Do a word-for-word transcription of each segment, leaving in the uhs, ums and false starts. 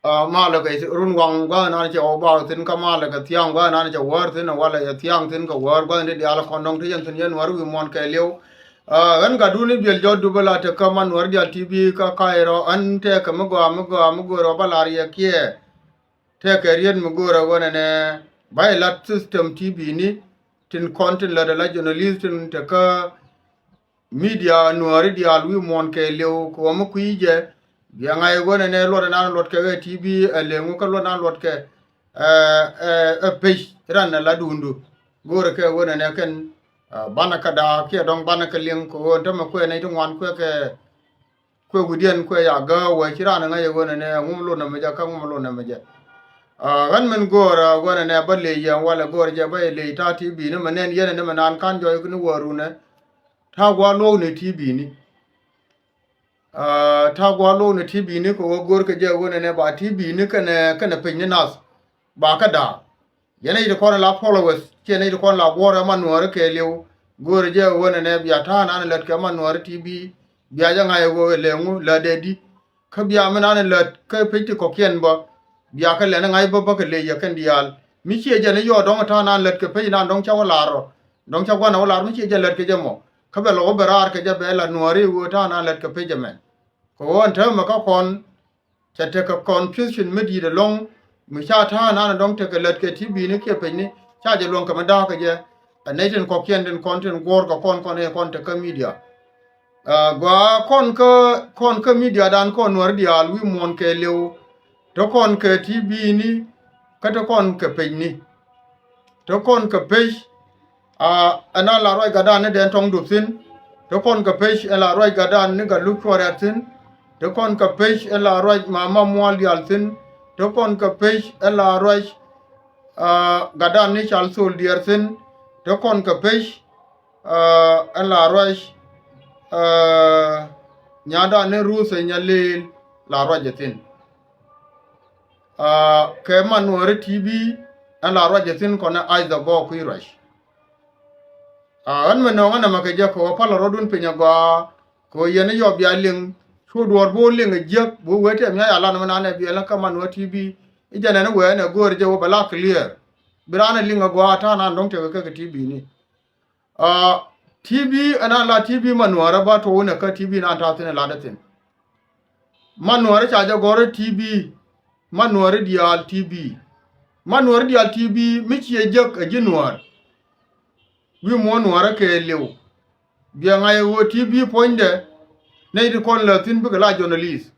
Aa, malɛ kɛ run waŋ gua̱a̱th nan cɛ wä bak thi̱n, kä malɛ kɛ thia̱a̱ŋ gua̱a̱th nan cɛ wäär thi̱n, walɛ cɛ thia̱a̱ŋ thi̱n kɛ wäär gua̱a̱th ni diaal kɔn dɔ̱ŋ ti yɛn thi̱n yɛn wäär wi̱i̱ muɔ̱ɔ̱n kɛɛliw. Aa, ɣän gatdun i̱ biɛl jɔt dup ala tekä Man Nuäär Diaal T V kä Cairo, ɣän tëëkɛ mi gɔaa mi gɔaa mi go̱o̱rä bä lar yɛ kiɛ tëëkɛ riet mi go̱o̱rä ɣöö nɛnɛ ba yɛ lat system T V ni tin kɔn tin lät ala journalist tin tekä media Nuääri diaal wi̱i̱ muɔ̱ɔ̱n kɛɛliw kɛ ɣöö mi kui̱ jɛ. Bia ŋa̱c ɣöö nɛnɛ luɔt ɛnan luɔt kɛ ɣɛ T V ɛ leŋu kä luɔt ɛnan luɔt kɛ ɛ, ɛ, ɛ pec ran ɛ la duundu. Go̱o̱rɛ kɛ ɣöö nɛnɛ kɛn, ɛ, banɛ kɛ da̱a̱k kiɛ dɔ̱ŋ banɛ kɛ liŋ kɛ ɣöö tämɛ kuɛ nɛy ti ŋuan kuɛ kɛ kuɛ wi̱diɛn kuɛ ya gääk wee ci ran ɛ ŋäc ɛ ɣöö nɛnɛ ŋum luɔt nɛmɛ jɛ kä ŋum luɔt nɛmɛ jɛ. Ɛ, ɣän min go̱o̱rɛ ɣöö nɛnɛ bä ley yɛ walɛ go̱o̱rɛ jɛ bä yɛ ley ta̱a̱ T V ni mɛ nɛn yɛn ɛ ni mɛ naan ka̱n jɔɔc ni wäärunɛ. Ta̱a̱ gua̱a̱ luɔ̱k ni T V ni. Aa, ta̱a̱ gua̱a̱ luɔ̱k ni T V ni kɛ ɣöö go̱o̱rkɛ jɛ ɣöö nɛnɛ ba T V ni kɛnɛ, kɛnɛ pec ni nath ba kä da̱a̱k. Yɛn nɛy ti kɔn la followers, ciɛ nɛy ti kɔn la guɔ̱ɔ̱rɛ Man Nuääri kɛɛliw. Go̱o̱rɛ jɛ ɣöö nɛnɛ bia ta̱a̱ nan lät kɛ Man Nuääri T V. Bia jɛ ŋa̱c ɣöö lɛ ŋu lät dee di. Kä bia mi nan lät kä pec ti kɔ̱kiɛn bä. Bia kɛ lɛn ŋa̱c bä bä kɛ ley yɛ kɛn diaal. Mi ciɛ jɛn i̱ yɔɔt dɔ̱ŋ ta̱a̱ nan lät kɛ pec nan dɔ̱ŋ ca wä lar rɔ. Dɔ̱ŋ ca gua̱n a wä lar mi ciɛ jɛn lät kɛ jɛ mɔ. Kä bɛ lɔk wä bɛ raar kɛ jɛ bɛ la Nuääri ɣöö ta̱a̱ nan lät kɛ pec ɛmɛn. Kɛ ɣöö ɛn täämɛ kä kɔn cɛ tekɛ confusion mi di̱i̱t ɛlɔ̱ŋ. Mi ca ta̱a̱ nan dɔ̱ŋ tekɛ lät kɛ T V ni kiɛ pec ni ca jɛ luɔ̱ŋ kɛ mi da̱a̱k kɛ jɛ. Ɛ nɛy tin kɔ̱kiɛn tin kɔn tin guɔ̱ɔ̱r kɛ kɔn kɔn ɛ kɔn tekä media. Aa, gɔaa kɔn kä, kɔn kä media dan kɔn Nuääri diaal wi̱i̱ muɔ̱ɔ̱n kɛɛliw. Te kɔn kɛ T V ni kä te kɔn kɛ pec ni. Te kɔn kɛ pec, aa, ɛn a la ruac gatdan ni dɛn tɔŋ dup thi̱n. Te kɔn kɛ pec ɛn la ruac gatdan ni gat luk cuɔr rɛ̈t thi̱n. Te kɔn kɛ pec ɛn la ruac mama mual diaal thi̱n. Te kɔn kɛ pec ɛn la ruac, aa, gatdan ni cal thol diɛɛr thi̱n. Te kɔn kɛ pec, aa, ɛn la ruac, aa, nyadan ni Ruth ɛ Nyalil la ruac ɛ thi̱n. Aa, kɛ Man Nuääri T V ɛn la ruac ɛ thi̱n kɔnɛ Isaac Gɔɔk kui̱ ruac. Aa, ɣän mi nɔŋä nɛmɛ kɛ jɛ kɛ ɣöö palä rɔ̱dun piny agɔaa kɛ ɣöö yɛn i̱ yɔp bia liŋ cu duɔ̱ɔ̱r bi wä liŋ ɛ jiäk bi wä wee tɛm ya̱c alan mi nanɛ biɛl kä Man Nuääri T V. I̱ jɛn ɛn i̱ wee ɛn ɛ go̱o̱r jɛ wä bɛ la clear. Bi raan ɛ liŋ agɔaa ta̱a̱ nan dɔ̱ŋ tekɛ kɛ kɛ T V ni. Aa, T V ɛn a la T V Man Nuäärä ba tuɔɔk inɛ kä T V nan ta̱a̱ thi̱n ɛ latdä thi̱n. Man Nuäärä ca jɛ gɔ̱rä T V, Man Nuäärä diaal T V. Man Nuäärä diaal T V mi ciɛ jek ɛ ji̱ Nuäär. Wi̱i̱ muɔ̱ɔ̱n Nuäärä kɛɛliw. Biɛ ŋa̱c ɛ ɣöö T V puɔ̱nydɛ nɛy ti kɔn lɛ thi̱n bikɛ la journalist.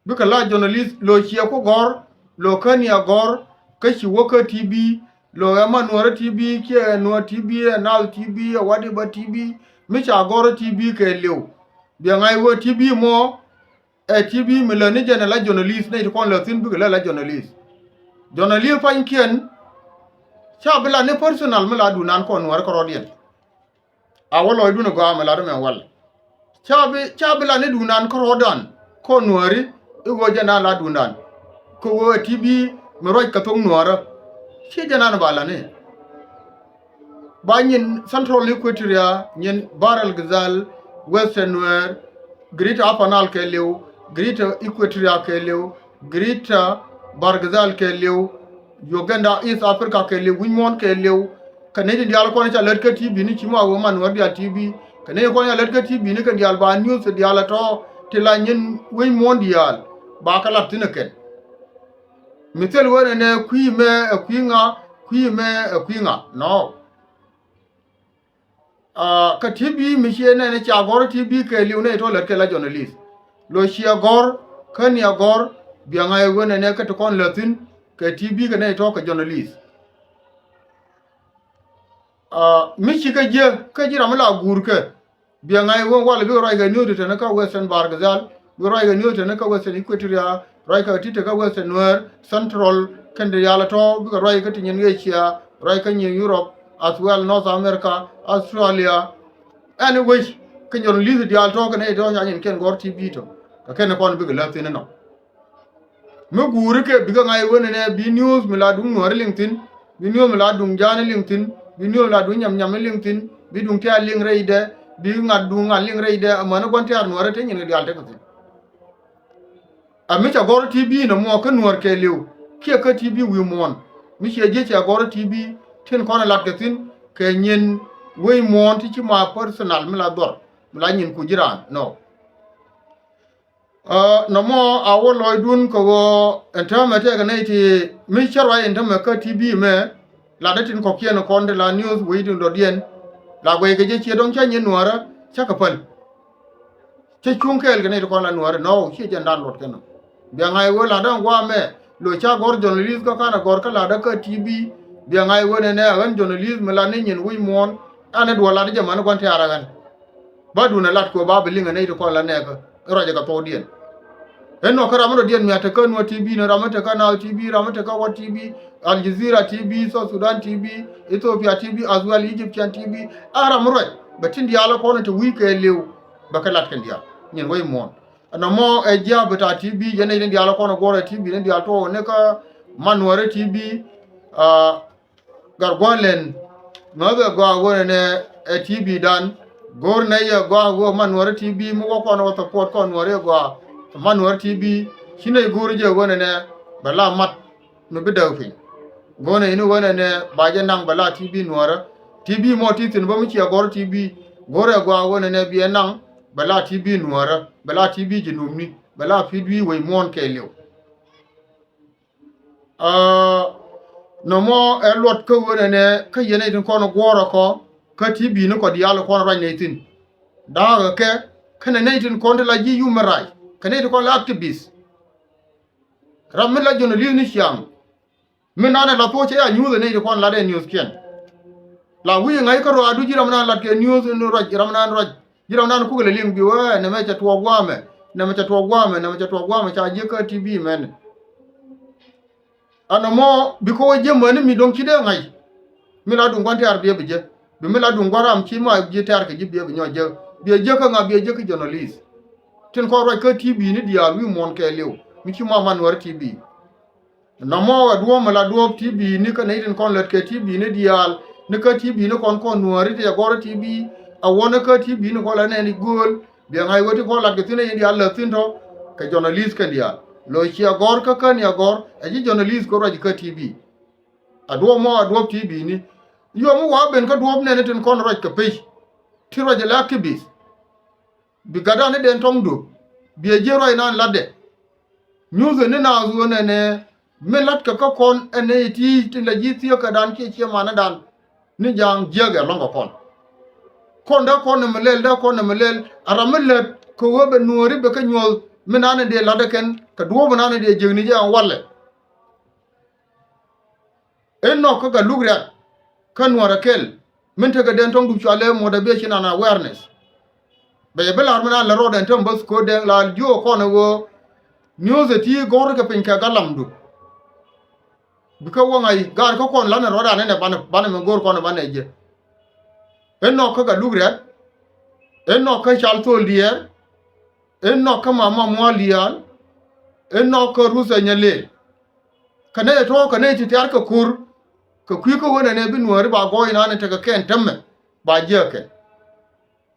Bikɛ la journalist lo ciɛ ku gɔ̱r, lo kä ni a gɔ̱r, kä ci wä kä T V, lo ɛ Man Nuäärä T V, kiɛ Nuäär T V, ɛ Naath T V, ɛ Wadiba T V, mi ca gɔ̱r T V kɛɛliw. Biɛ ŋa̱c ɣöö T V mɔ, ɛ T V mi lät ni jɛn ɛ la journalist, nɛy ti kɔn lät thi̱n bikɛ lät la journalist. Journalist pa̱nykiɛn, ca bi la ni personal mi la dunan kɔn Nuäärä kärɔ̱diɛn. A wä lɔcdun ɛ gɔaa mi lat ɛmɛ wal. Ca bi, ca bi la ni duŋdan kärɔɔdan kɔn Nuääri i̱ ɣöö jɛ naan la duŋdan. Kɛ ɣöö ɛ T V mi ruac kɛ thok Nuäärä. Ciɛ jɛ naan ba la ni. Ba nyin Central Equatoria, nyin Bahr el Ghazal, Western Nuer, Greater Upper Nile kɛɛliw, Greater Equatoria kɛɛliw, Greater Bahr el Ghazal kɛɛliw, Uganda, East Africa kɛɛliw, wi̱c muɔ̱ɔ̱n kɛɛliw. Kɛ nɛy tin diaal kɔn ca lät kä T V ni ci ma wee Man Nuäär diaal T V. Kɛ nɛy kɔn ca lät kä T V ni kɛn diaal ba news diaal a tɔ̱ ti la nyin wi̱c muɔ̱ɔ̱n diaal ba kɛ lat thi̱n ɛ kɛn. Mi thil wen ɛnɛ kui̱ mɛ ɛ kui̱ ŋa, kui̱ mɛ ɛ kui̱ ŋa. Nɔ. Aa, kä T V mi ciɛ nɛn cia gɔ̱r T V kɛɛliw nɛy tɔ̱ lät kɛ la journalist. Lo ciɛ gɔ̱r, kä ni a gɔ̱r, biɛ ŋa̱c wen ɛnɛ kä ti kɔn lät thi̱n kɛ T V kɛ nɛy tɔ̱ kɛ journalist. Aa, mi ci kä jiɛ, kä ji̱ ram mi la guur kɛ. Biɛ ŋa̱c wen walɛ bikɛ ruac kɛ news ti tɛn kä Western Bahr el Ghazal, bikɛ ruac kɛ news ti tɛn kä Western Equatoria, ruac kɛ ti te kä Western Nuer, Central, kɛn ti diaal a tɔ̱, bikɛ ruac kä ti nyin Asia, ruac kä nyin Europe, as well North America, Australia. Ɛn wec, kɛ journalist diaal tɔ̱ kɛn ɛ tɔ̱ ca nyin kɛn gɔ̱r T V tɔ̱. Kɛ kɛn kɔn bikɛ lät thi̱n inɔ. Mi guuri kɛ bikɛ ŋa̱c wen ɛnɛ bi news mi la duŋ Nuääri liŋ thi̱n, bi news mi la duŋ Ja̱a̱ni liŋ thi̱n, bi news mi la duŋ Nyam Nyam liŋ thi̱n, bi duŋ Tɛ̈r liŋ rɛydɛ, bi ŋa̱t duŋ ŋa̱t liŋ rɛydɛ, amäni gua̱n tɛ̈r Nuäärä te nyin kɛ diaal tekɛ thi̱n. A mi cɛ gɔr T B nɔmɔ kä Nuäär kɛɛliw kiɛ kä T B wi̱i̱ muɔ̱ɔ̱n. Mi ciɛ jiɛ cɛ gɔr T B tin kɔn ɛ lat kɛ thi̱n kɛ nyin wec muɔ̱ɔ̱n ti ci ma personal mi la dhɔr mi la nyin ku ji̱ raan nɔ. Aa, nɔmɔ a wä lɔcdun kɛ ɣöö ɛn täämɛ tɛkɛ nɛy ti mi cä ruac ɛn täämɛ kä T B mɛ, latdä tin kɔ̱kiɛn kɔn ti la news wecdun dɔ̱diɛn, la guɛc kɛ jɛ ciɛ dɔ̱ŋ cä nyin Nuäärä cä kɛ päl. Cä cuŋ kɛɛl kɛ nɛy ti kɔn la Nuäärä nɔ, ciɛ jɛn dan luɔt kɛn nɔ. Bia ŋa̱c ɣöö latdä ɛn gua̱a̱ mɛ, lo̱c ca gɔ̱r journalist kä ka̱n ɛ gɔ̱r kä latdä kä T B, bia ŋa̱c ɣöö nɛnɛ ɛ ɣän journalist mi la ni nyin wi̱i̱ muɔ̱ɔ̱n, ɛn ɛ duɔl latdä jɛ män gua̱n tɛ̈r ɛ ɣän. Ba duundɛ lat kɛ ɣöö ba bi liŋ ɛ nɛy ti kɔn la nɛɛkä ruacɛ kɛ thokdiɛn. Ɛn nɔ kä ram mi dɔ̱diɛn mi a te kä Nuäär T B ni, ram mi te kä Naath T B, ram mi te kä What T B, Al Jazeera T B, South Sudan T B, Ethiopia T B, as well Egyptian T B. A ram mi ruac bɛ tin diaal kɔn te wi̱i̱ kɛɛliw bɛ kɛ lat kɛn diaal. Nyin wec muɔ̱ɔ̱n. Ɛn nɔmɔ ɛ jia̱a̱p bi ta̱a̱ T B, yɛn nɛy tin diaal kɔn guɔ̱rɛ T B ni diaal tuɔɔk ni kä man Nuäärä T B, aa, Gat gua̱a̱lɛn ŋäth ɛ gɔaa ɣöö nɛnɛ ɛ T B dan. Go̱o̱r nɛy ɛ gɔaa ɣöö man Nuäärä T B mi wä kɔn wä support kɔn Nuäärä ɛ gɔaa. Man Nuäärä T B ci nɛy go̱o̱r jɛ ɣöö nɛnɛ bɛ la mat mi bi däk piny. Go̱o̱r nɛy ni ɣöö nɛnɛ ba jɛ naŋ bɛ la T B Nuäärä. T B mɔ ti thi̱n bä mi ciɛ gɔ̱r T B. Go̱o̱r ɛ gɔaa ɣöö nɛnɛ biɛ naŋ bɛ la T B Nuäärä, bɛ la T B Jinubni, bɛ la T B wec muɔ̱ɔ̱n kɛɛliw. Aa, nɔmɔ ɛ luɔt kä ɣöö nɛnɛ kä yɛn nɛy tin kɔn guɔ̱ɔ̱rä kɔ kä T B ni kɔ diaal kɔn ruac nɛy thi̱n. Da̱a̱kɛ kɛ kɛnɛ nɛy tin kɔn ti la ji̱ human right kɛ nɛy tin kɔn la activist. Ram mi la journalist ni ciaŋ mi nanɛ la thuɔ̱k cɛ ya nyuuth ɛ nɛy tin kɔn latdɛ news kiɛn. La wi̱i̱ ŋa̱c kä ruaadu ji̱ ram nan lat kɛ news in ruac ram nan ruac. Ji̱ rɔ̱ŋdan kukɛ lɛ liŋ bi wee nɛmɛ cɛ tuɔɔk gua̱a̱mɛ, nɛmɛ cɛ tuɔɔk gua̱a̱mɛ, nɛmɛ cɛ tuɔɔk gua̱a̱mɛ ca jiäk kä T B mɛn. Ɛn ɛmɔ bi kɛ wä jiäk mäni mi do̱ŋ ci dee ŋa̱c. Mi la duŋ gua̱n tɛ̈r biɛ bi jɛ. Bi mi la duŋ gua̱n ram ci ma ji̱ tɛ̈r kɛ ji̱ biɛ bi nyɔk jɛ. Biɛ jɛ kä ŋa̱ biɛ jɛ kä journalist. Tin kɔn ruac kä T B ni diaal wi̱i̱ muɔ̱ɔ̱n kɛɛliw mi ci ma man wär T B. Nɔmɔ ɛ duɔ̱ɔ̱p mi la duɔ̱ɔ̱p T B ni kä nɛy tin kɔn lät kɛ T B ni diaal ni kä T B ni kɔn kɔn nuääri ti ɛ gɔ̱r T B. Ɛ wä ni kä T B ni kɔn la nɛn i̱ gööl biɛ ŋa̱c wä ti kɔn lat kɛ thi̱n ɛ yin diaal lät thi̱n tɔ kɛ journalist kɛn diaal. Lo̱c ci ɛ gɔ̱r kä kän i̱ ɛ gɔ̱r ɛ ji̱ journalist kɛ ruac kä T B. Ɛ duɔ̱ɔ̱p mɔ ɛ duɔ̱ɔ̱p T B ni. Yom mi wa ben kä duɔ̱ɔ̱p nɛn tin kɔn ruac kɛ pec ti ruac ɛ la activist. Bi gatdan ni den tɔŋdu biɛ jiɛ ruac nan latdɛ. Nyuuth ni naath ɣöö nɛnɛ mi latkɛ kä kɔn ɛn nɛy ti tin la ji̱ thieekädan kiɛ ciɛ manädan ni ja̱a̱ŋ jiääk ɛ lɔ̱ŋ kɛ kɔn. Kɔn dee kɔn nɛmɛ lɛl dee kɔn nɛmɛ lɛl a ram mi lät kɛ ɣöö bɛ nuääri bɛ kä nyuɔ̱th mi nan in dee latdɛ kɛn kɛ duɔ̱ɔ̱p mi nan in dee jiäkni jɛ ɛn walɛ. Inɔ kä Gatluak Riat kä Nuäärä kɛl min tekɛ den tɔŋdu cɔalɛ motivation and awareness. Bɛ yɛ bi la̱r mi naan lɛ rɔɔdɛ ɛn täämɛ bäth ko̱dɛ la jiök kɔn ɛ ɣöö news ɛ ti gɔ̱rkɛ piny kɛ galamdu. Bikɛ wä ŋa̱c gaar kä kɔn la̱t ni rɔɔdan ɛnɛ banɛ banɛ mi go̱o̱r kɔn ɛ banɛ jɛ. Inɔ kä Gatluak Riat, inɔ kä Cal Thol Diɛɛr, inɔ kä Mama Mual Diaal, inɔ kä Ruth Anyalel. Kɛ nɛy tɔ̱ kɛ nɛy ti tiaar kɛ ko̱r kɛ kui̱ kä ɣöö nɛnɛ bi nuääri ba gɔɔy naan in tekɛ kɛn täämɛ ba jiääk kɛn.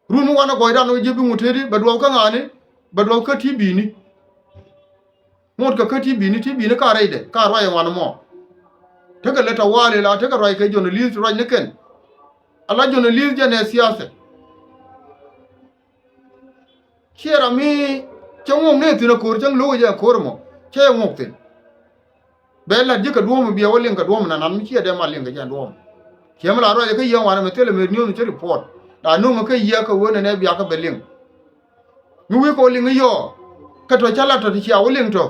Run mi wanɛ gɔɔydan ɣöö ji̱ bi ŋut teti bɛ duɔth kä ŋa̱a̱ni bɛ duɔth kä T B ni. Ŋot kɛ kä T B ni, T B ni ka rɛydɛ ka ruac ɛn wanɛ mɔ. Tekɛ lɛ tawali la tekɛ ruac kɛ journalist ruac ni kɛn. Ala journalist jɛn ɛ siasɛ. Ciɛ ram mi cä ŋuɔ̱k ni thi̱n a ko̱r cäŋ lo̱k jɛ a ko̱r mɔ cä jɛ ŋuɔ̱k thi̱n. Bɛ la̱t ji̱ kɛ duɔ̱ɔ̱m biɛ wä liŋ kɛ duɔ̱ɔ̱m nanan mi ciɛ dee ma liŋ kɛ jɛ duɔ̱ɔ̱m. Ciɛ mi la ruacɛ kä yiëë wanɛ mi thilɛ mi niööth cä report la nuŋ kä yiëë kɛ wen ɛnɛ biakä bɛ liŋ. Mi wi̱i̱ kɛ wä liŋ i̱ yɔɔ kɛ tɔ cä lat tɔ ti cia wä liŋ tɔ.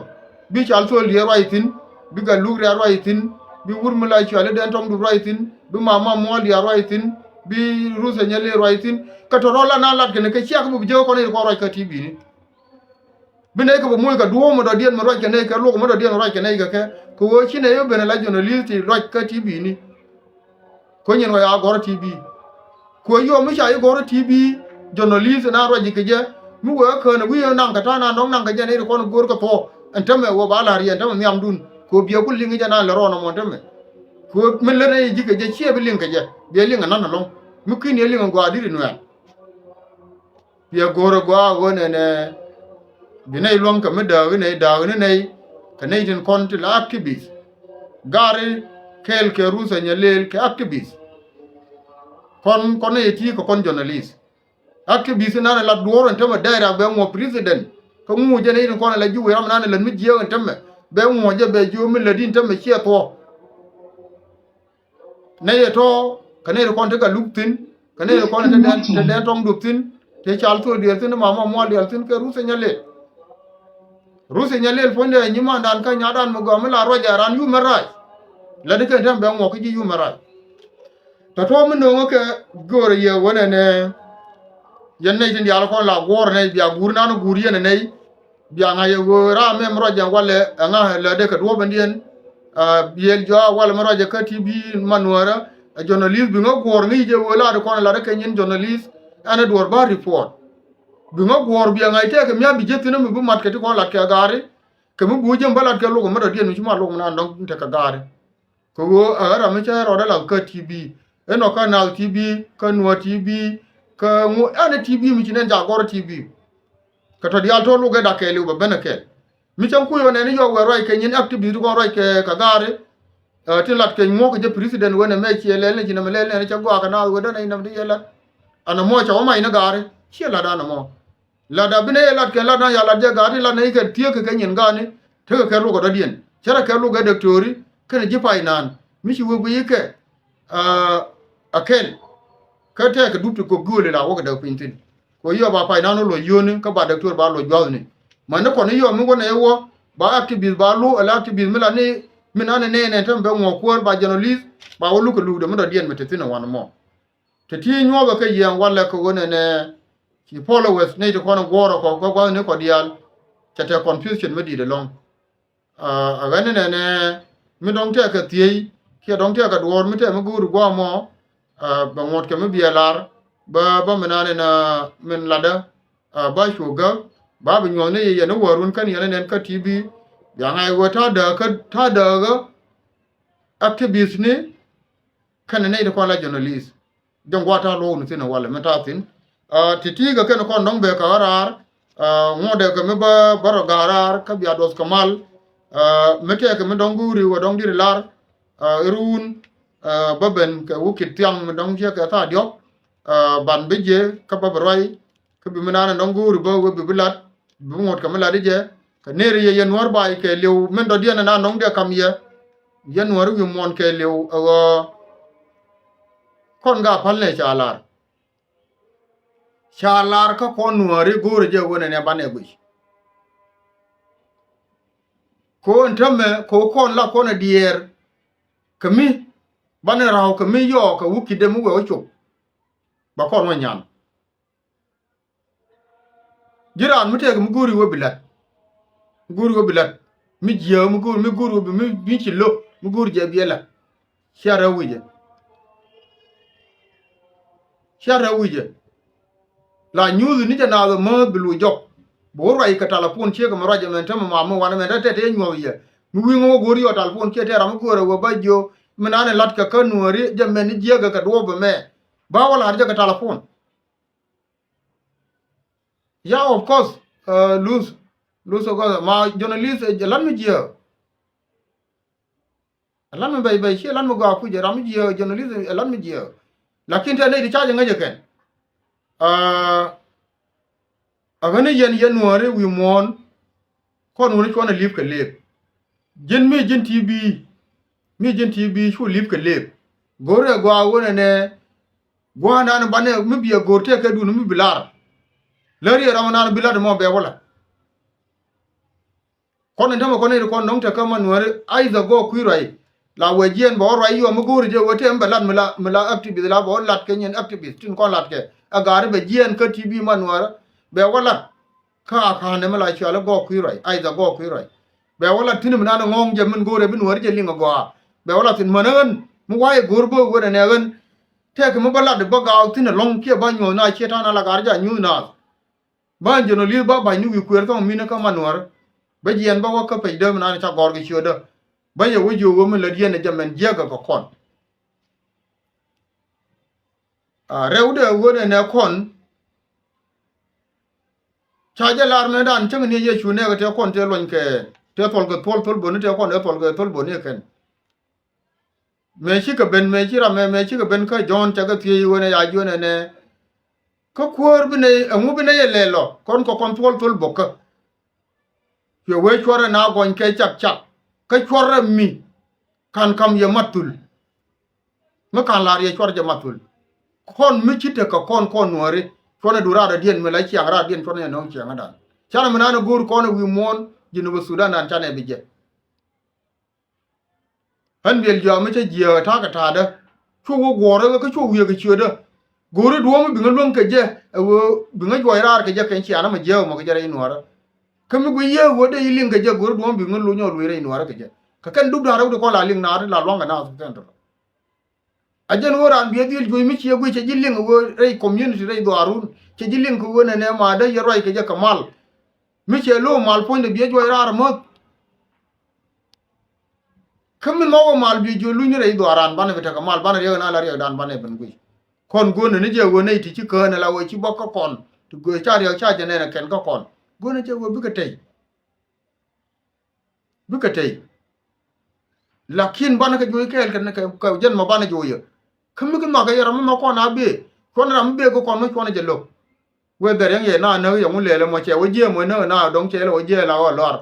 Bi Cal Thol Diɛɛr ruac thi̱n, bi Gatluak Riat ruac thi̱n, bi wur mi la cuali den tɔŋdu ruac thi̱n, bi Mama Mual Diaal ruac thi̱n, bi Ruth Anyalel ruac thi̱n. Kɛ tɔ rɔl la na lat kɛn kɛ ciak bi bi jek kɔn i̱ kɔn ruac kä T B ni. Bi nɛy kɛ bɛ moc kɛ duɔ̱ɔ̱p mi dɔ̱diɛn mi ruac kɛ nɛy kɛ luɔk mi dɔ̱diɛn mi ruac kɛ nɛy kɛ kɛ kɛ ɣöö ci nɛy bi ben ala journalist ti ruac kä T B ni. Kä nyin kɔ ya gɔ̱r T B. Kuɛ yom mi ca yi gɔ̱r T B journalist na ruac kɛ jɛ. Mi wee kään wi̱i̱ naŋ kɛ ta̱a̱ na nɔŋ naŋ kɛ jɛ ni ri kɔn go̱r kɛ thuɔ̱k ɛn tämɛ wee ba la̱r yɛn tämɛ nhiamdun. Kɛ biɛ ku liŋ jɛ na lɛ rɔɔn ɛmɔ tämɛ. Kɛ mi lät ni ji̱ kɛ jɛ ciɛ bi liŋ kɛ jɛ biɛ liŋ ɛnan ɛlɔ̱ŋ. Mi ki̱n yɛ liŋ ɛ gɔaa di̱t inuɛɛn. Biɛ go̱r ɛ gɔaa ɣöö nɛnɛ Bi nɛy luäŋ kɛ mi dääk inɛy, dääk inɛy, kɛ nɛy tin kɔn ti la activist. Gari kɛɛl kɛ Ruth Anyalel kɛ activist. Kɔn, kɔn nɛy ti kɛ kɔn journalist. Activist nan la duɔr ɛn tämɛ direct bɛ ŋuɔ president. Kä ŋu jɛ nɛy tin kɔn la ji̱ wee ram nan lät mi jiɛɛk ɛn tämɛ. Bɛ ŋuɔ jɛ bɛ ji̱ mi lät in tämɛ ciɛ thuɔ. Nɛy ɛ tɔ̱, kɛ nɛy ti kɔn ti kɛ luk thi̱n, kɛ nɛy ti kɔn ti dɛn, ti dɛn tɔŋ dup thi̱n, ti cal thok diɛl thi̱n, mama mual diɛl thi̱n, kɛ Ruth Anyalel. Ruth Anyalel puɔ̱nydɛ nyimandan kä nyadan mi gɔaa mi la ruac ɛ ran human right. Lät ikɛn tɛm bɛ ŋuɔk kä ji̱ human right. Tɔ̱tɔ̱ mi no̱o̱ŋä kɛ göörä yɛ wen ɛnɛ. Yɛn nɛy tin diaal kɔn la guɔ̱ɔ̱r nɛy bia guur nan guur yɛn ɛ nɛy. Bia ŋa̱c ɛ ɣöö raam mɛm ruac ɛn walɛ ɛŋa lɛ dee kɛ duɔ̱ɔ̱p ɛn diɛn. Biɛl jɔa walɛ mɛ ruac ɛ kä ti bi man nuäärä. Ɛ journalist bi ŋä guɔ̱ɔ̱r ŋi̱i̱c ɛ ɣöö laat kɔn ɛ lat ɛ kɛ nyin journalist. Ɛn ɛ duɔ̱ɔ̱r ba report. Bi ŋä guɔ̱ɔ̱r bia ŋa̱c tɛɛkɛ mia̱ bi jiäth thi̱n ɛ mi bi mat kɛ ti kɔn lat kɛ gaari. Kɛ mi buuc jɛ mi bä lat kɛ luk ɛ mi dɔ̱diɛn mi ci mat luk mi naan dɔ̱ŋ tekɛ gaari. Kɛ ɣöö ɛ ɣän ram mi cä rɔɔdɛ la kä ti bi. Inɔ kä naath ti bi, kä nuäär ti bi, kä ŋu ɛn ti bi mi ci nɛn ca gɔr ti bi. Kɛ tɔ diaal tɔ luk ɛ dak kɛɛliw bɛ ben ɛ kɛɛl. Mi cäŋ kuc ɣän ɛn yɔk wɛ ruac kɛ nyin activist kɔn ruac kɛ kɛ gaari. Ɛ, tin lat kɛ ŋuɔk kɛ jɛ president wen ɛmɛ ciɛ lɛl ni ci nɛmɛ lɛl ni ɛn cä gɔaa kɛ naath wetdä nɛy nɛm ti yɛ lat. Ɛn ɛmɔ cɛ wä mac ni gaari ciɛ lat ɛn ɛmɔ. Lat a bi nɛ yɛ lat kɛn lat na ya lat jɛ gaat i̱ lat na ikɛ tiek kɛ kɛ nyin gaani. Tekɛ kɛ luk ɛ dɔ̱diɛn cärɛ kɛ luk ɛ dɔktori kɛnɛ ji̱ pay naan mi ci wek guiy ikɛ. Aa, a kɛl kä tɛɛkɛ dup ti kop gööl ila wä kɛ däk piny thi̱n. Kɛ ɣöö yɔɔp a pay naan wä luɔc yio̱o̱ni kä ba dɔktori ba luɔc jua̱thni. Mäni kɔn i̱ yɔɔp mi wä nɛ i̱ wä ba activist ba lu ala activist mi la ni mi naan inɛɛnɛ tɛm bɛ ŋuɔ kuäär ba journalist ba wä luk kɛ lukdɛ mi dɔ̱diɛn mi te thi̱n ɛ wan mɔ. Te ti nyuɔthɛ kä yiëë walɛ kɛ ɣöö nɛnɛ ci followers nɛy ti kɔn guɔ̱ɔ̱rä kɔ kä gua̱thni kɔ diaal. Cɛ tɛ confusion mi di̱i̱t ɛlɔ̱ŋ. Aa, ɛ ɣän ni nɛnɛ mi dɔ̱ŋ tɛɛkɛ thiey kiɛ dɔ̱ŋ tɛɛkɛ duɔ̱ɔ̱r mi tɛɛ mi go̱o̱ri gua̱a̱ mɔ. Aa, bɛ ŋuɔ̱t kɛ mi biɛ lar bä bä mi naan in, aa, min latdä. Aa, ba cuɔ gäk ba bi nyuɔ̱th ni yɛ yɛn i̱ wäärun kän yɛn inɛn kä ti bi. Bia ŋa̱c ɣöö ta̱a̱ dääk kä ta̱a̱ dääk ɣä activist ni. Kɛnɛ nɛy ti kɔn la journalist. Jɔ̱ŋ gua̱a̱th ta̱a̱ luɔ̱k ni thi̱n ɛ walɛ mi ta̱a̱ thi̱n. Aa, ti ti̱i̱ kɛ kɛn kɔn dɔ̱ŋ bɛ kɛ ɣä raar. Aa, ŋuɔ̱tdɛ kɛ mi bä bä rɔ ga̱a̱ raar kä bia duɔth kɛ mal. Aa, mi tɛɛkɛ mi dɔ̱ŋ guuri wä dɔ̱ŋ di̱t lar. Aa, iruun. Aa, bä ben kɛ wukit thiaŋ mi dɔ̱ŋ ciɛ kɛ tha̱a̱ diɔ̱k. Aa, ban bi jiɛ kä bä bi ruac. Kä bi mi naan ɛ nɔŋ go̱o̱ri bä wee bi bi lat bi ŋot kɛ mi lat i̱ jɛ. Kɛ neeri yɛ yɛn nuäär ba̱a̱c kɛ liw min dɔ̱diɛn ɛ naan nɔŋ dee kam yɛ. Yɛn nuäär wi̱i̱ muɔ̱ɔ̱n kɛ liw ɛ ɣɔɔ. Kɔn ga päl nɛ ca lar. Ca lar kä kɔn nuääri go̱o̱ri jɛ wen ɛn ɛ banɛ guic. Ko̱n tämɛ ko̱ kɔn la kɔn ɛ diɛɛr. Kɛ mi banɛ ra̱w kɛ mi yɔɔk kɛ wukitdɛ mi wee wä cop. Ba kɔn wä nyan. Ji̱ raan mi tɛk mi go̱o̱ri wä bi la̱t. Mi go̱o̱ri wä bi la̱t. Mi jiääk mi go̱o̱ri mi go̱o̱ri wä bi mi mi ci lo̱k mi go̱o̱ri jɛ biɛ la̱t. Cia rɛw wi̱cɛ. Cia rɛw wi̱cɛ. La nyuuth ni jɛ naath ɛ määth bi luc jɔk. Bi wä ruac kɛ talapon ciek ɛmɛ ruac ɛmɛn tämɛ mam mi wan ɛmɛn te te te nyuɔth yɛ. Mi wi̱i̱ ŋä wä go̱o̱ri yɔ talapon ciek te ram mi go̱o̱rɛ wä ba jiö. Mi naan ɛ la̱t kɛ kä nuääri jɛ mɛn ni jiääk kɛ duɔɔp ɛmɛ. Ba wä la̱r jɛ kɛ talapon. Yeah, of course. Uh, Luth, Luth, of course. Ma journalist, uh, lat mi jiɛ. Lat mi bɛy bɛy, cie lat mi gɔaa kuc, ram mi jiɛ, journalist, uh, lat mi jiɛ. Lakin te nɛy ti ca jɛ ŋäc ɛ kɛn. Uh, a ɣän ni yɛn yɛn nuääri wi̱i̱ muɔ̱ɔ̱n. Kɔn wuni cuɔn a li̱p kɛ lëëp. Ji̱n mi ji̱n ti bi, mi ji̱n ti bi cu li̱p kɛ lëëp. Go̱o̱rɛ gɔaa wunɛ nɛ, gua̱a̱n nan banɛ mi biɛ go̱o̱r tëë kɛ dun mi bi lar. Lär yɛ ram nan bi lat mɔ bɛ wä lat. Kɔn in tämɛ kɔn in kɔn nɔŋ te kä ma nuääri, either gɔɔ kui̱ ruac. La wee jiɛn bɛ wä ruac yɔ mi go̱o̱ri jɛ wee tëë mi bɛ lat mi la, mi la activist la bɛ wä lat kɛ nyin activist tin kɔn lat kɛ. Ɛ gaari bɛ jiɛn kä ti bi ma nuäärä bɛ wä lat. Kä a ka̱n ɛmɛ la cual i̱ gɔɔk kui̱ ruac, either gɔɔk kui̱ ruac. Bɛ wä lat thi̱n mi nan ɛ ŋɔ̱ɔ̱ŋ jɛ min go̱o̱rɛ bi nuäärä jɛ liŋ ɛ gɔaa. Bɛ wä lat thi̱n mänä ɣän mi wa̱a̱ yɛ go̱o̱r bä wen ɛnɛ ɣän. Tëëkɛ mi bä lat bä gaak thi̱n ɛlɔ̱ŋ kiɛ bä nyuɔ̱th na ciɛ ta̱a̱ na la gaari jɛ a nyuuth naath. Bä journalist bä ba̱ny ni wi̱i̱ kuëër thɔŋ mi̱n kä ma nuäärä. Bä jiɛn bä wä kä pec däm nan ca gɔr kɛ ciötdä. Bä yɛ wä jiök wä mi lät yɛn ɛ jɛ mɛn jiäkɛ kɛ kɔn. A rɛwdɛ ɣöö nɛnɛ kɔn. Ca jɛ lar mëëdan cäŋ ni Yecu nɛɛkɛ tëë kɔn tëë luɔny kɛ tëë thuɔl kɛ thuɔl thol böni tëë kɔn tëë thuɔl kɛ thol böni ɛ kɛn. Mëë cikɛ ben, mëë ci ram mɛ, mëë cikɛ ben kä Jɔ̱ɔ̱n cakɛ thiec ɣöö nɛ ya jiön ɛnɛ. Kä kuäär bi nɛ, ɛŋu bi nɛ yɛ lɛl ɔ, kɔn kɛ kɔn thuɔl thol bokä. Cuɛ wee cuɔrɛ na gɔny kɛ cak cak, kä cuɔrɛ mi kan kam yɛ mathul. Mi kan lar yɛ cuɔr jɛ mathul. Kɔn mi ci tekɛ kɔn kɔn nuääri, cuɔnɛ du raar adiɛn mi la ciaŋ raar adiɛn cuɔnɛ yɛ nöŋ ciaŋädan. Canɛ mi nanɛ go̱o̱r kɔn ɛ wi̱i̱ muɔ̱ɔ̱n, Jinub Sudan dan canɛ bi jɛ. Ɣän biɛl jiɔam mi cä jiääk ɛ ta̱a̱ kɛ ta̱a̱dä. Cu wä guɔ̱ɔ̱rä kä cu wi̱i̱ kɛ ciötdä. Go̱o̱ri duɔ̱ɔ̱m mi bi ŋä luäŋ kɛ jɛ ɛ ɣöö bi ŋä juɔc raar kɛ jɛ kɛn ciaŋ ɛmɛ jiääk mɔ kɛ jɛ rɛy nuäärä. Kä mi guic yee ɣöö dee yi liŋ kɛ jɛ go̱o̱ri duɔ̱ɔ̱m mi bi ŋä luäŋ nyɔk luëc rɛy nuäärä kɛ jɛ. Kɛ kɛn duk da̱a̱r rɛw ti kɔn la liŋ naath la lua̱ŋ kɛ naath kɛn tɔ̱. A jɛn ɣöö raan biɛ dhil juɔc mi ciɛ guic cɛ ji̱ liŋ ɣöö rɛy community rɛy dhuaarun cɛ ji̱ liŋ kɛ ɣöö nɛnɛ ma dee yɛ ruac kɛ jɛ kɛ mal. Mi cɛ lo̱o̱ mal puɔ̱nydɛ biɛ juɔc raar mäth. Kä min ma wä mal biɛ jiö luny ni rɛy dhuaaran banɛ bi tekɛ mal banɛ riɛk na la riɛkdan banɛ ben guic. Kɔn guöönɛ ni jɛ ɣöö nɛy ti ci käänɛ la ɣöö ci bɔk kä kɔn ti göö ca riɛk ca jɛ nɛnɛ kɛn kä kɔn. Guöönɛ jɛ ɣöö bikɛ tɛy. Bikɛ tɛy. Lakin banɛ kɛ juɔc kɛɛl kɛ, kɛ, kɛ jɛn mɔ banɛ juɔc yɛ. Kä mi ki nhɔakɛ yɛ ram mi nhɔk kɔn a bee. Cuɔn ram mi bee kä kɔn mi cuɔn jɛ lo̱k. Wee dhɛr yɛn yɛ na näk yɛ ŋu lɛɛlɛ mɔ cɛ wä jiɛɛm wee näk na dɔ̱ŋ cɛ lɛ wä jiɛɛl a wä lɔar.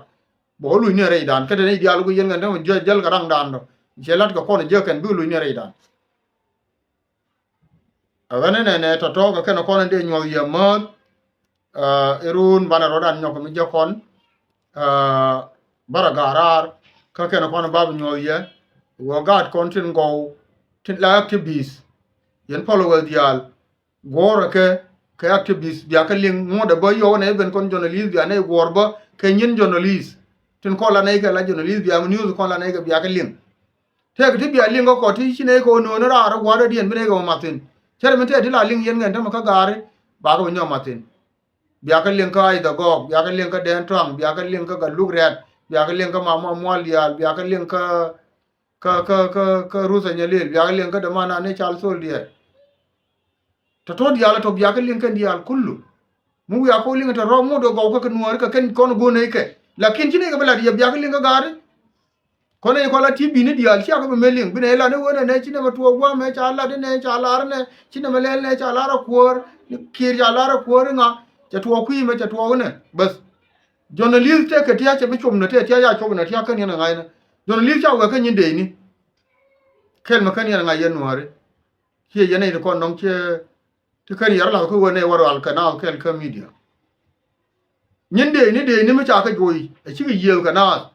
Bɛ wä luny ni rɛydan kä te ni diaal ku yɛn kɛn te mɔ jiɛɛl gal kɛ raŋdan dɔ. Cɛ lat kɛ kɔn jiɛɛk kɛn bikɛ luny ni rɛydan. Ɛ ɣän inɛnɛ tɔ̱tɔ̱ kɛ kɛn kɔn in dee nyuɔth yɛ määth. Ɛ, iruun banɛ rɔ̱dan nyɔk mi jɛ kɔn. Ɛ, bärɛ ga̱a̱r raar kä kɛn kɔn in bap nyuɔth yɛ. Wä gaat kɔn tin gɔw tin la activist. Yɛn followers diaal. Guɔ̱ɔ̱rä kɛ, kɛ activist biakä liŋ ŋuɔ̱t ɛ bä yɔwä nɛ ben kɔn journalist bia nɛ guɔ̱ɔ̱r bä kɛ nyin journalist. Tin kɔn la nɛ kɛ la journalist bia mi news kɔn la nɛ kɛ biakä liŋ. Tëëk ti bia liŋ kä kɔ ti ci nɛ kɛ wä nööni raar gua̱a̱r dee diɛn bi nɛ kɛ wä mathin. Cɛ rɛ mi tëëk ti la liŋ yɛn ŋɛn tämɛ kä gaari. Bakɛ wä nyɔk mathin. Biakä liŋ kä Aidha Gɔɔk, biakä liŋ kä Dɛn Tuaŋ, biakä liŋ kä Galuk Rɛ̈t, biakä liŋ kä Mama Mual Diaal, biakä liŋ kä kä, kä, kä, kä Ruth Anyalil, biakä liŋ kä däman ani cal thol diɛɛr. Tɔ̱tɔ̱ diaal tɔ̱ biakä liŋ kɛn diaal kulu. Mi wiaa kɔ liŋ tɔ̱ rɔ̱ ŋut ɛ gɔw kä kɛ nuääri kɛ kɛn kɔn go̱o̱n nɛy kɛ. Lakin ci nɛy kɛ bi lat yɛ biakä liŋ kä gaari. Kɔn nɛy kɔn la ti bi̱i̱ni diaal ciakä bi mëë liŋ. Bi nɛy lat ni ɣöö nɛnɛ ci nɛmɛ tuɔɔk gua̱a̱mɛ ca lat inɛ ca lar inɛ ci nɛmɛ lɛl inɛ ca lar a kuäär. Ni kiɛɛr ca lar a kuäär iŋa. Cɛ tuɔɔk kui̱ mɛ cɛ tuɔɔk inɛ. Bäth. Journalist tëëkɛ tia̱a̱ cɛ bi cop nɔ tëë tia̱a̱ ya cop nɔ tia̱a̱ kä niɛn ɛ ŋa̱cnä. Journalist ca wɛk kä nyin deecni. Kɛl mi kä niɛn ɛ ŋa̱c yɛn nuääri. Ciɛ yɛn nɛy ti kɔn nɔŋ ciɛ ti kän yɛr lath kä wen nɛy wä rual kɛ naath kɛl kä media. Nyin deecni deecni mi ca kä juɔy ɛ cikɛ yiëëth kɛ naath.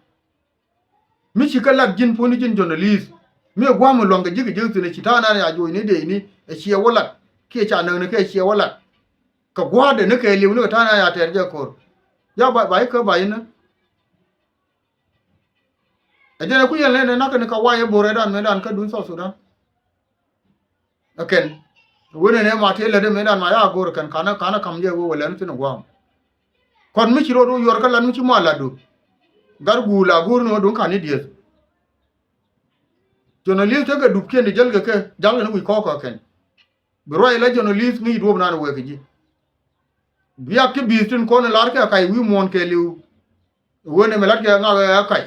Mi ci kä lat ji̱n puɔ̱ni ji̱n journalist. Mi ɛ gua̱a̱m mi lua̱ŋ kɛ ji̱ kɛ ji̱ thi̱n ɛ ci ta̱a̱ nan ya juɔcni deecni ɛ ciɛ wä lat kiɛ ca näkni kɛ ɛ ciɛ wä lat. Kɛ gua̱a̱dɛ ni kɛ li̱w ni kɛ ta̱a̱ nan ya tɛɛr jɛ ko̱r. Ya ba ba ikä ba inä. Ɛ jɛn ɛ ku yɛn lɛn ɛ nak kɛn kɛ wayɛ bo̱rɛ dan mɛ dan kä duun South Sudan. Ɛ kɛn wen ɛn ɛ ma tëë lät ɛ mɛ dan ma ya go̱r ɛ kɛn kanɛ kanɛ kam jɛ wee wɛ lɛn thi̱n ɛ gua̱a̱m. Kɔn mi ci rot wä yuɔr kä lat mi ci ma latdu. Gat guul a go̱r ni wä duŋ kan ni dieth. Journalist tekɛ dupkiɛn di jäl kɛ kɛ jäl kɛ ni wi̱c kɔɔk kɛ kɛn. Bi ruac la journalist ŋi̱i̱c duɔ̱ɔ̱p nan wek kɛ ji̱. Bi activist tin kɔn in lar kɛ kac wi̱i̱ muɔ̱ɔ̱n kɛɛliw. Wen ɛmɛ lat kɛ ŋak ɛ kac.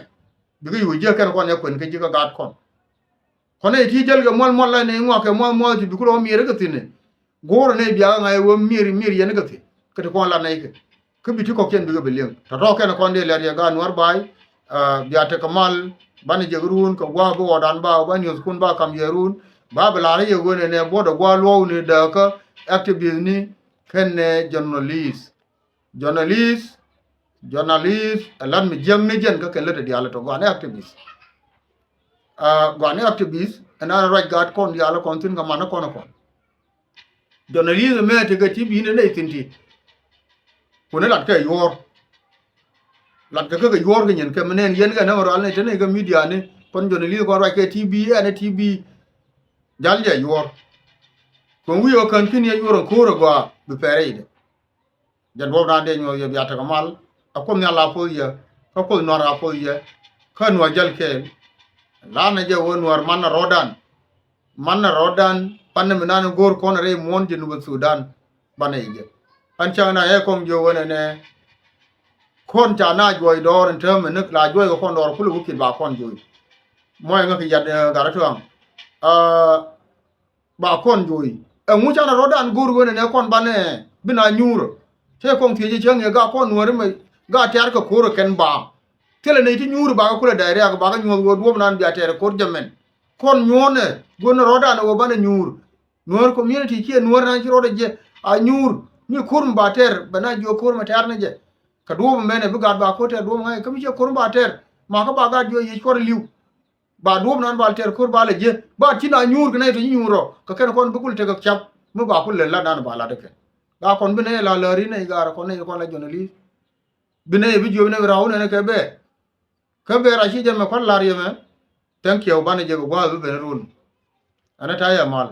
Bikɛ yuɔc jiäk kɛn kɔn ɛ kuɛn kɛ ji̱ kä gaat kɔn. Kɔn ɛ ti jäl kɛ muɔl muɔl la nɛ ŋuak kɛ muɔl muɔl ti bi kulɛ wä miɛr kɛ thi̱n ɛ. Go̱o̱rä nɛy biakä ŋa̱c ɛ wee miɛr miɛr yɛn kä thi̱n kä ti kɔn la nɛy kɛ. Kä bi ti kɔ̱kiɛn bikɛ bi liŋ tɔ̱tɔ̱ kɛn kɔn dee lɛr yɛ gaat nuäär ba̱a̱y. Bia tekɛ mal banɛ jɛ kɛ ruun kɛ gua̱a̱k bi ɣɔɔdan ba ba niöthkun ba kam yɛ ruun. Ba bi la̱r yɛ ɣöö nɛnɛ buɔ̱tdɛ gua̱a̱k luɔ̱ɔ̱kni dääkä activist ni kɛnɛ journalist. Journalist, journalist ɛ lat mi jiäkni jɛn kä kɛn lät ɛ diaal ɛ tɔ gɔaa ni activist. Gɔaa ni activist ɛn an ruac gaat kɔn diaal ɛ kɔn thi̱n kɛ man ɛ kɔn ɛ kɔn. Journalist mɛ tekɛ ti bi̱i̱ni nɛy thi̱n ti. Kuni lat kɛ yuɔ̱ɔ̱r. Lat kɛ kä kɛ yuɔ̱ɔ̱r kɛ nyin kɛ mi nɛn yɛn kɛ nɛ rual ni te ni kɛ media ni kɔn journalist kɔn ruac kɛ T V ɛn T V. Jal jɛ yuɔ̱ɔ̱r. Kɔn wi̱i̱ ɔ kän kin yɛ yuɔ̱ɔ̱r ɛ ko̱o̱r ɛ gɔaa bi pɛrɛ idɛ. Jɛn duɔ̱p na dee nyuɔth yɛ bia tekɛ mal. A Kuoth Nhial a poth yɛ kä Kuoth Nuäär a poth yɛ. Kä nuäär jäl kɛɛl. Lanɛ jɛ wä nuäär manɛ rɔ̱dan. Manɛ rɔ̱dan panɛ mi nanɛ go̱o̱r kɔn rɛy muɔ̱ɔ̱n Jinub Sudan. Banɛ jɛ. An cäŋ na ɛ kɔŋ jiö wä nɛnɛ. Kɔn ca na juɔc dɔɔr in täämɛ ni la juɔc kɛ kɔn dɔɔr kulɛ wä kiɛt ba kɔn juɔc. Mɔc ŋä kɛ yat, eh, gat rɔ tuaŋ. Ah, ba kɔn juɔc. Ɛŋu canɛ rɔ̱dan go̱o̱r wen ɛn ɛ kɔn banɛ bi na nyuur. Tëë kɔn thiec cäŋ yɛ ga kɔn nuääri mɛ ga tɛ̈r kɛ ko̱r ɛ kɛn ba. Thilɛ nɛy ti nyuur ba kɛ kulɛ da̱c riak ba kɛ nyuɔ̱th ɣöö duɔ̱ɔ̱p nan bia tɛ̈r ɛ ko̱r jɛ mɛn. Kɔn nyuɔ̱ɔ̱nɛ go̱o̱r ni rɔ̱dan ɛ ɣöö banɛ nyuur. Nuäär community ciɛ nuäär nan ci rɔɔdɛ jɛ a nyuur mi ko̱r mi ba tɛr bɛ na jiök ko̱r mi tɛr ni jɛ. Kɛ duɔ̱ɔ̱p mɛnɛ bi gaat ba ko̱r tɛr duɔ̱ɔ̱p ŋa̱c kä mi ciɛ ko̱r mi ba tɛr ma kä ba gaat jiök yiec kuɔr li̱w. Ba duɔ̱ɔ̱p nan ba tɛr ko̱r ba lɛ jiɛ ba ci na nyuur kɛ nɛy tɔ ci nyuur rɔ kɛ kɛn kɔn bi kul tekɛ cap mi ba kul lɛ lat nan ba lat kɛ. Ba kɔn bi nɛy la lääri nɛy gaarɛ kɔn nɛy kɔn la journalist. Bi nɛy bi jiök nɛy bi raw nɛn kɛ bɛ. Kä bɛ ra ci jɛ mɛ kuan lar yɛ mɛ. Thank you banɛ jɛ kɛ gua̱a̱th bi ben run. Ɛn ɛ ta̱yɛ mal.